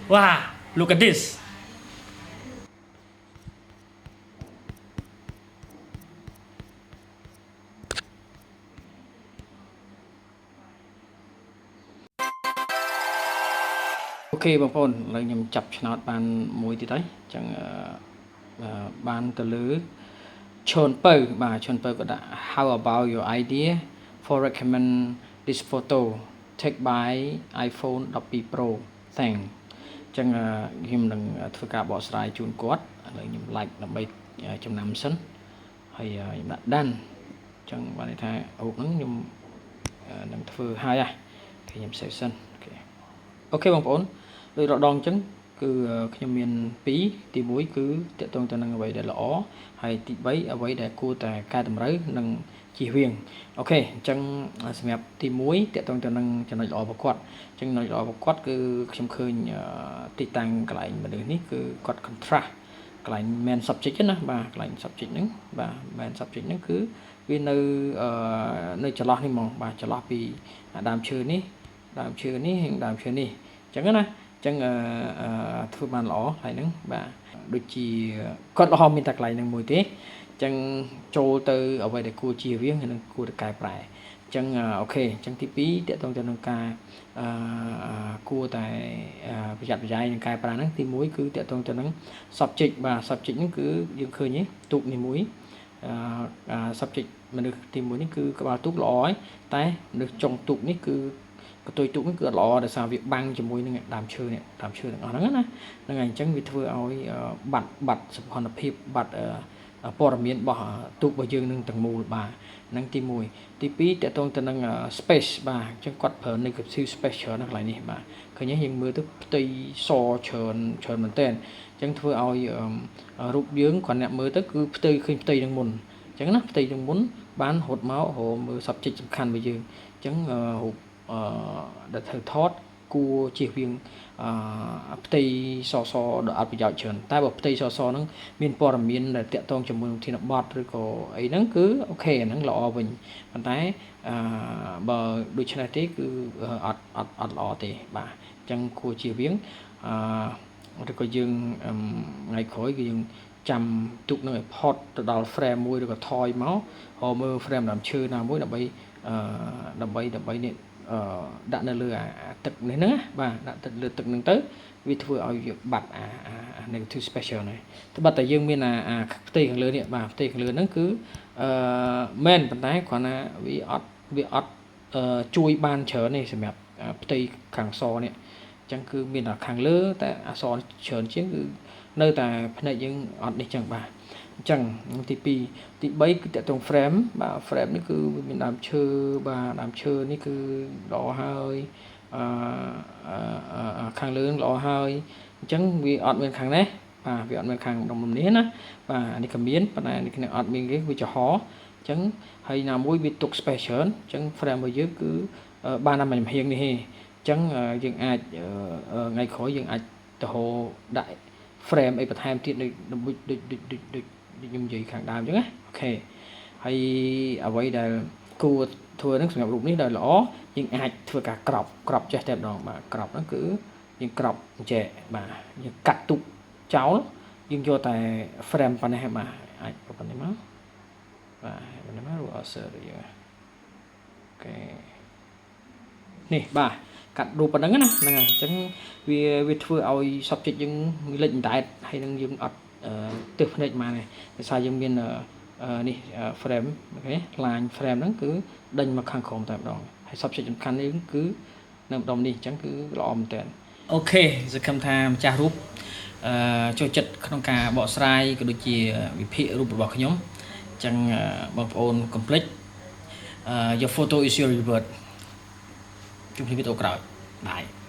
Wow, look at this. OK បងប្អូនឥឡូវខ្ញុំចាប់ឆ្នោតបានមួយទៀតហើយអញ្ចឹងអឺអឺបានទៅលើឈុនពៅបាទឈុនពៅក៏ដាក់ "How about your idea for recommend this photo take by iPhone 12 Pro? Thank." អញ្ចឹងខ្ញុំនឹងធ្វើការបកស្រាយជូនគាត់ឥឡូវខ្ញុំ like ដើម្បីចំណាំសិនហើយខ្ញុំដាក់ done អញ្ចឹងបានន័យថារូបហ្នឹងខ្ញុំនឹងធ្វើហើយហ៎ខ្ញុំ save សិន OK OK បងប្អូនដោយរដងអញ្ចឹងគឺខ្ញុំមាន2ទី1គឺទាក់ទងទៅនឹងអ្វីដែលល្អហើយទី3អ្វីដែលគួរតែកែតម្រូវនិងជៀសវាង OK អញ្ចឹងសម្រាប់ទី1ទាក់ទងទៅនឹងចំណុចល្អរបស់គាត់អញ្ចឹងចំណុចល្អរបស់គាត់គឺខ្ញុំឃើញទីតាំងកន្លែងមនុស្សនេះគឺគាត់ contrast កន្លែង main subject ណាបាទកន្លែង subject ហ្នឹងបាទ main subject ហ្នឹងគឺវានៅនៅចន្លោះនេះហ្មងបាទចន្លោះពីដើមឈើនេះដើមឈើនេះនិងដើមឈើនេះអញ្ចឹងណាអញ្ចឹងធ្វើបានល្អហើយហ្នឹងបាទដូចជាគាត់ល្អមានតែកន្លែងហ្នឹងមួយទេអញ្ចឹងចូលទៅអ្វីដែលគួរជៀសវាងនិងគួរតែកែប្រែអញ្ចឹង OK អញ្ចឹងទី2ទាក់ទងទៅនឹងការអឺគួរតែប្រយ័ត្នប្រយែងនឹងកែប្រែហ្នឹងទី1គឺទាក់ទងទៅនឹង subject បាទ subject ហ្នឹងគឺយើងឃើញទេទូកនេះមួយអឺ subject មនុស្សទី1នេះគឺក្បាលទូកល្អហើយតែមនុស្សចុងទូកនេះគឺកតុយទូកនេះគឺអត់ល្អដោយសារវាបាំងជាមួយនឹងដើមឈើនេះដើមឈើទាំងអស់ហ្នឹងណាហ្នឹងហើយអញ្ចឹងវាធ្វើឲ្យបាត់បាត់សោភណភាពបាត់ព័ត៌មានរបស់ទូករបស់យើងនឹងទាំងមូលបាទហ្នឹងទី1ទី2ទាក់ទងទៅនឹង space បាទអញ្ចឹងគាត់ប្រើ negative space ច្រើននៅកន្លែងនេះបាទឃើញទេយើងមើលទៅផ្ទៃសច្រើនច្រើនមែនតើអញ្ចឹងធ្វើឲ្យរូបយើងគាត់អ្នកមើលទៅគឺផ្ទៃឃើញផ្ទៃនឹងមុនអញ្ចឹងណាផ្ទៃនឹងមុនបានរត់មករកមើល subject សំខាន់របស់យើងអញ្ចឹងរូបអឺដែលត្រូវថតគួរជៀសវាងអឺផ្ទៃសសដ៏អត់ប្រយោជន៍ច្រើនតែបើផ្ទៃសសហ្នឹងមានព័ត៌មានដែលទាក់ទងជាមួយនឹងធានបទឬក៏អីហ្នឹងគឺ OK អាហ្នឹងល្អវិញប៉ុន្តែអឺបើដូច្នេះទេគឺអត់អត់អត់ល្អទេបាទអញ្ចឹងគួរជៀសវាងអឺឬក៏យើងថ្ងៃក្រោយគឺយើងចាំទុកនឹងឲ្យផុតទៅដល់ frame មួយឬក៏ថយមករកមើល frame ដើមឈើណាមួយដើម្បីអឺដើម្បីដើម្បីនេះអឺដាក់នៅលើអាទឹកនេះហ្នឹងណាបាទដាក់ទឹកលើទឹកហ្នឹងទៅវាធ្វើឲ្យវាបាត់អាអា negative space ហ្នឹងត្បិតតែយើងមានអាអាផ្ទៃខាងលើនេះបាទផ្ទៃខាងលើហ្នឹងគឺអឺមែនប៉ុន្តែគ្រាន់តែវាអត់ជួយបានច្រើនទេសម្រាប់ផ្ទៃខាងសនេះអញ្ចឹងគឺមានតែខាងលើតែអក្សរច្រើនជាងគឺនៅតែភ្នែកយើងអត់នេះចឹងបាទអញ្ចឹងទី2ទី3គឺទាក់ទង frame បាទ frame នេះគឺវាមានដើមឈើបាទដើមឈើនេះគឺល្អហើយអឺខាងលើល្អហើយអញ្ចឹងវាអត់មានខាងនេះបាទវាអត់មានខាងដុំនេះណាបាទអានេះក៏មានប៉ុន្តែនេះគ្នាអត់មានគេវាចំហអញ្ចឹងហើយណាមួយវាទុក space ច្រើនអញ្ចឹង frame របស់យើងគឺបានតែមួយចំហៀងនេះទេអញ្ចឹងយើងអាចថ្ងៃក្រោយយើងអាចទៅហៅដាក់ frame អីបន្ថែមទៀតដូចដូចដូចដូចដូចខ្ញុំនិយាយខាងដើមអញ្ចឹងណា OK ហើយអ្វីដែលគួរធ្វើហ្នឹងសម្រាប់រូបនេះដែលល្អយើងអាចធ្វើការ crop crop ចេះតែម្ដងបាទ crop ហ្នឹងគឺយើង crop ចេះបាទយើងកាត់ទុកចោលយើងយកតែ frame ប៉ុណ្ណេះបាទអាចប៉ុណ្ណេះមកបាទប៉ុណ្ណេះមករូបអសរយើង OK នេះបាទកាត់រូបប៉ុណ្ណឹងណាហ្នឹងហើយអញ្ចឹងវាវាធ្វើឲ្យ subject យើងលិចអណ្ដែតហើយនឹងយើងអត់ទើសភ្នែកមកទេដោយសារយើងមាននេះ frame OK line frame ហ្នឹងគឺដេញមកខាងក្រោមតែម្ដងហើយ subject សំខាន់នេះគឺនៅម្ដុំនេះអញ្ចឹងគឺល្អមែនតើ OK សង្ឃឹមថាម្ចាស់រូបអឺចូលចិត្តក្នុងការបកស្រាយក៏ដូចជាវិភាគរូបរបស់ខ្ញុំអញ្ចឹងបងប្អូនកុំភ្លេច Your photo is your reward. ជួបគ្នាវីដេអូក្រោយ bye.